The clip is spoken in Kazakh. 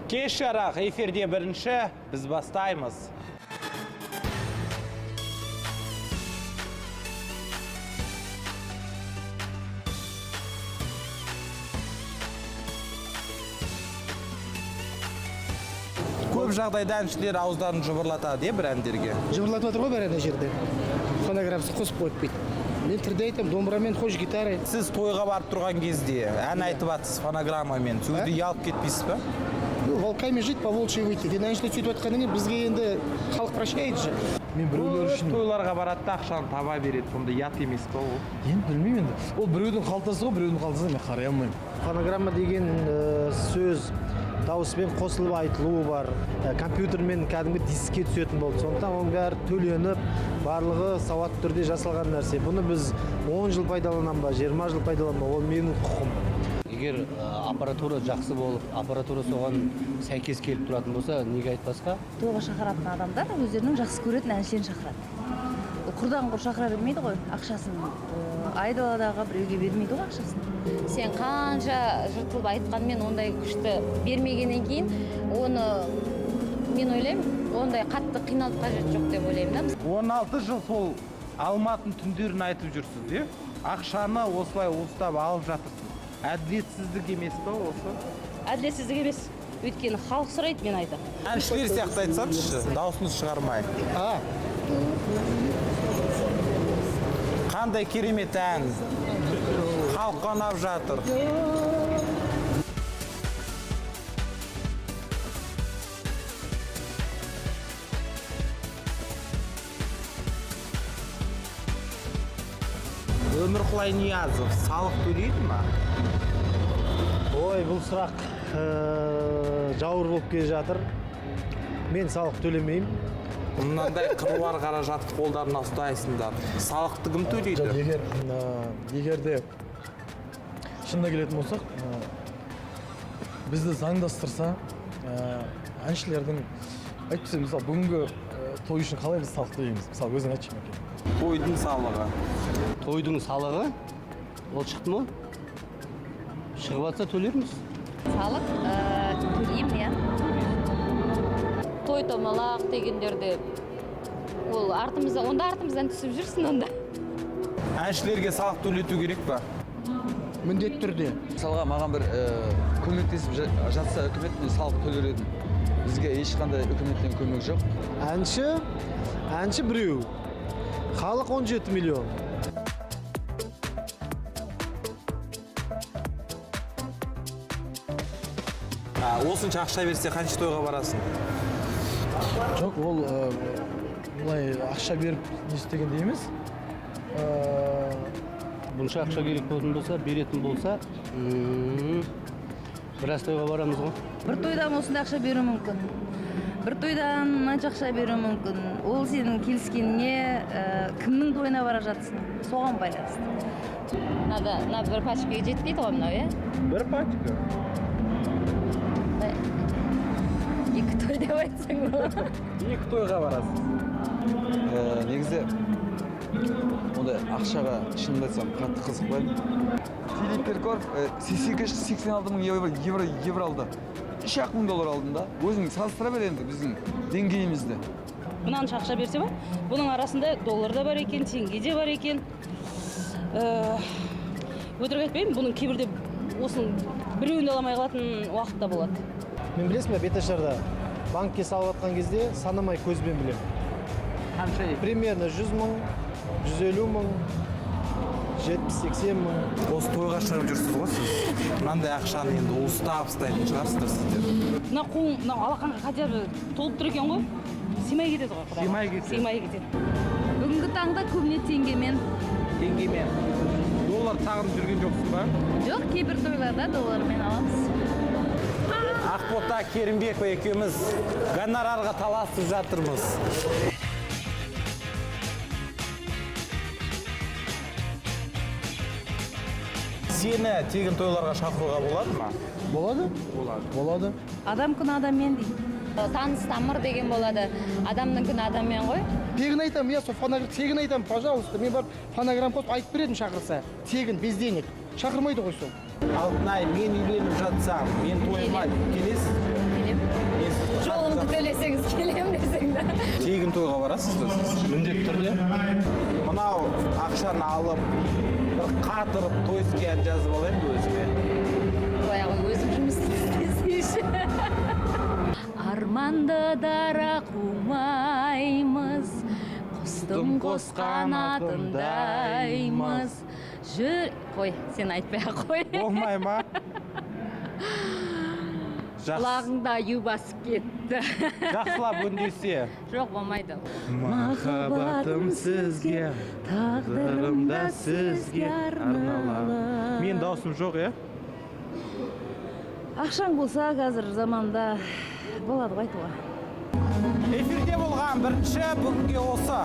Кеш жарық, эфирде бірінші біз бастаймыз. Көп жағдайда әншілер ауыздарын жыбырлатады, бір әндерге. Жыбырлатып жатыр ғой бәрі ана жерде. Фонограммасын қосып қойып бүйтіп. Мен тірде айтамын, домбырамен, хош гитара. Сіз тойға барып тұрған кезде ән айтып жатсыз фонограммамен, сол кезде ұялып кетпейсіз ба? Ну, волками жить, по волчьи выйти. Енді әншілер сөйтіп жатқаннан кейін бізге енді халық прощает же. Мен біреулер үшін Тойларға барады да ақшаны таба береді, сонда ұят емес па ол? Енді білмеймін енді. Ол біреудің қалтасы ғой, біреудің қалтасына мен қарай алмаймын. Фонограмма деген сөз дауыспен қосылып айтылуы бар. Компьютермен кәдімгі дискке түсетін болды. Сондықтан оның бәрі төленіп, барлығы сауатты түрде жасалған нәрсе. Бұны біз 10 жыл пайдаланам ба, 20 жыл пайдаланам ба, ол менің құқым. Егер аппаратура жақсы болып, аппаратура соған сәйкес келіп тұратын болса, неге айтпасқа? Тойға шақыратын адамдар өздерінің жақсы көретін әншілерін шақырады. Ол құрдан құр шақыра бермейді ғой ақшасын, айдаладағы біреуге бермейді ғой ақшасын. Сен қанша жыртылып айтқанмен, ондай күшті бермегеннен кейін оны, мен ойлаймын, ондай қатты қиналып қажет жоқ деп ойлаймын да. 16 жыл сол Алматының түндерін айтып жүрсіз, иә? Ақшаны осылай уыстап алып жатырсыз. Әділетсіздік емес па осы? Әділетсіздік емес, өйткені халық сұрайды, мен айтамын. Әншілер сияқты айтсаңызшы, дауысыңызды шығармай. Қандай керемет ән. Халыққа ұнап жатыр. Өмірқұлай Ниязов салық төлейді ма? Ой, бұл сұрақ жауыр болып келе жатыр. Мен салық төлемеймін. Мынандай қыруар қаражатты қолдарына ұстайсыңдар. Салықты кім төлейді? Жоқ, егер де шынына келетін болсақ, бізді заңдастырса, әншілердің, әйтпесе, мысалы, бүгінгі той үшін қалай біз салық төлейміз? Мысалы, өзің айтшы, Мәке. Тойдың салығы. Тойдың салығы ол шықты ма? Шығып жатса төлерміз. Салық төлеймін, иә. Той томалақ дегендерде ол артымыздан, онда артымыздан түсіп жүрсін онда. Әншілерге салық төлету керек па? Міндетті түрде. Мысалға, маған бір көмектесіп жатса үкімет, мен салық төлер едім. Бізге ешқандай үкіметтен көмек жоқ. Әнші біреу. Халық 17 миллион. Осынша ақша берсе, қанша тойға барасың? Жоқ, ол былай ақша беріп не істегенде емес. Бұнша ақша керек болатын болса, беретін болса, біраз тойға барамыз ғой. Бір тойдан осындай ақша беруі мүмкін, бір тойдан мынанша ақша беруі мүмкін. Ол сенің келіскеніңе, кімнің тойына бара жатсың, соған байланысты. Мынада мына бір пачкаға жетпейді ғой мынау, иә? Бір пачка. Екі той деп айтсаң болады. Екі тойға барасың. Негізі ондай ақшаға, шынымды айтсам, қатты қызықпаймын. Филипп Киркоров 86 мың евро алды. 3-ақ мың доллар алдым да. Өзің салыстыра бер енді біздің деңгейімізді. Мынанша ақша берсе ма, бұның арасында доллар да бар екен, теңге де бар екен. Өтірік айтпаймын, бұның кейбірде осының біреуін де ала алмай қалатын уақыт та болады. Мен, білесің бе, беташарда банкке салып жатқан кезде санамай көзбен білемін. Қанша? Примерно 100 мың, 150 мың, 70-80 мың. Осы тойға шығып жүрсіз ғой сіз. Мынандай ақшаны енді уыстап ұстайтын шығарсыздар сіздер. Мына қолың, мына алақанға хотя бы толып тұр екен ғой, сыймай кетеді ғой, құдай. Сыймай кетеді. Сыймай кетеді. Бүгінгі таңда көбіне теңгемен. Теңгемен. Доллар сағынып жүрген жоқсың ба? Жоқ, кейбір тойларда доллармен аламыз. Ақбота Керімбекова екеуміз гонорарға таласып жатырмыз. Сені тегін тойларға шақыруға болады ма? Болады? Болады. Болады. Адам күні адаммен дейді. Таныс тамыр деген болады, адамның күні адаммен ғой. Тегін айтамын, иә, сол фонограмма тегін айтамын, пожалуйста. Мен барып фонограмма қосып айтып бередім шақырса. Тегін, без денег. Шақырмайды ғой сол. Алтынай, мен үйленіп жатсам, мен тойыма келесіз бе? Келемін. Келемін десең да. Тегін тойға барасыз ба сіз? Міндетті түрде. Мынау ақшаны алып, бір қатырып, тойский ән жазып алайын ба өзіме? Былай ғой, өзім жұмыс істесейші. Арманды дара қумаймыз, құстың қос қанатындаймыз. Жүр, қой, сен айтпай ақ қой. Болмай ма? Жақсы. Құлағыңда аю басып кетті. Жақсылап үндесе. Жоқ, болмайды. Махаббатым сізге, тағдырым да сізге арналады. Мен даусым жоқ, иә? Ақшаң болса, қазір заманда болады ғой айтуға. Эфирде болған бірінші бүгінге осы.